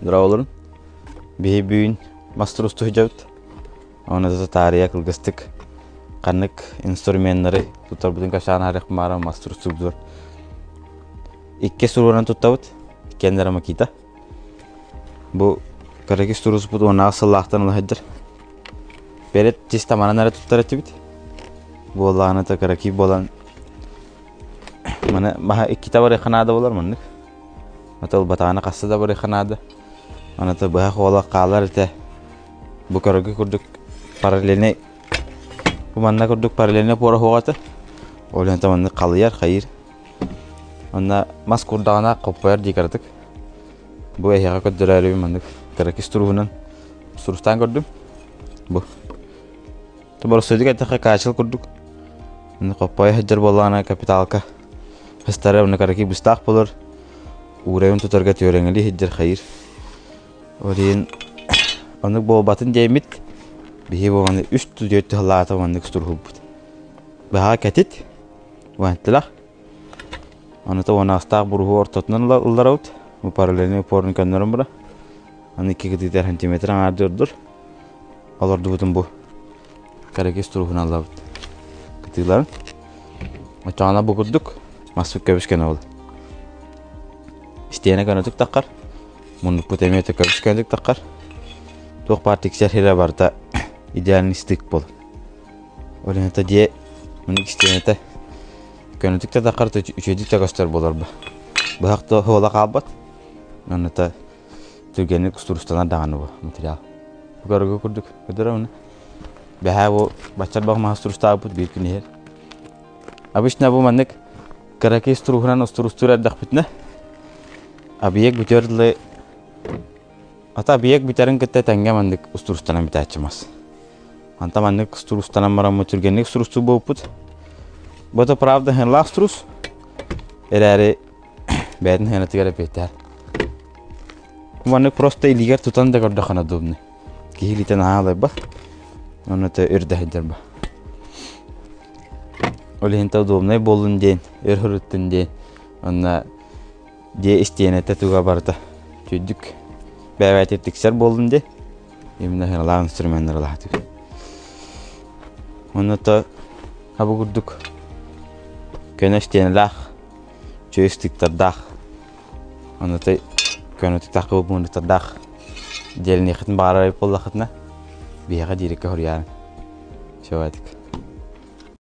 Дорооболорун. Биһи бүгүн мас турусту сылдьабыт. Оны таарыйа кылгастык ханнык инструменнары туттарбытын кэпсээн аһарыахпын баара мас турустубутугар. Икки суруунан туттабыт. Иккиэннэрэ Макита. Бу кыракис туруспут уоннаах сыллаахтан ыла сылдьар. Перед чисто манан эрэ туттар этибит. Буоллаҕына то кыракий буолан маны маһа иккитэ барыахха наада буолар маннык. Ата ылбатаҕына хаста да барыахха наада. Аната быһах уола хаалар этэ. Бу көрөргө курдук параллельнай бу манна курдук параллельнай опора суох этэ. Ол иһин маннык халыйар, хайыыр. Онно мас курдаҕына хоппойор дии кыратык. Бу эһиэхэ көрдөрөөрүбүн маннык кыракис туруһунан сурустаан көрдүм. Бу. Боростуойдук эттэххэ каачыл курдук. Хоппойо сылдьар буоллаҕына капиталка хастара уонна кыракый быстаах буолар. Уурайын тутарга түөрэҥэлии сылдьар хайыыр. Ол иһин оннук буолбатын диэммит биһи буоланы үс түөрт тыһылаата маннык туруһулбут. Быһаҕа кэтит, уһантылах. Ону уонаастаах буруһу ортотунан ылларабыт. Бу параллельный упорун көннөрөн бура. Аны икки кытыытар сантиметр аҥаардыы ордур. Олордубутун бу кыргыз туруһунан ылабыт. Кытыыларын. Оччоҕуна бу курдук маспыт көбүс көнө буолар. Истиэнэ көнөтүк таххар. Муннукпут эмиэ көбүс көнөтүк таххар. Туох баар тиксэр сирэ барыта идеальный стык буолар. Ол иһин дьиэ муннук истиэнэтэ көнөтүк да таххар үчүгэйдик да көстөр буолар бу. Быһах да суола хаалбат. Онно түргэнник устурустанар даҕаны бу материал. Көрөргө курдук көтөрө уну. Бэһээ бу баччарбах маһы устурустаабыт биир күн иһэр. Обычно бу маннык кыракый устуруһунан устурустуур эрдэхпитинэ объект бүтүөр дылы ата объект бүтэрин кытта тэҥҥэ маннык устурустанан бүтээччи мас. Манта маннык устурустанан бараммыт түргэнник устурустуу буолбут. Бу это правда хынлаах устурус. Эрээри бэйэтин хыанатыгар эпиэтээр. Маннык просто илиигэр тутан да көрдөххүнэ удобный. Киһи илиитэ наһаа алайбат. Онно то үрдэ сылдьар ба. Ол иһин удобнай буоллун диэн, өр сырыттын диэн, онно дьиэ истиэнэтэ туга барыта үрдүк бэйэбээтэ тиксэр буоллун диэн именно сыаналаах инструменнары ылаатыбыт. Онно то хабы курдук көнө истиэнэлээх, үчүгэй ыстыыктардаах Ону көнөтүк таххыбыт муннуктардаах дьиэлэниэххитин баҕарар эбит буоллаххытына, биһиэхэ диириккэ суруйаарыҥ. Все этик.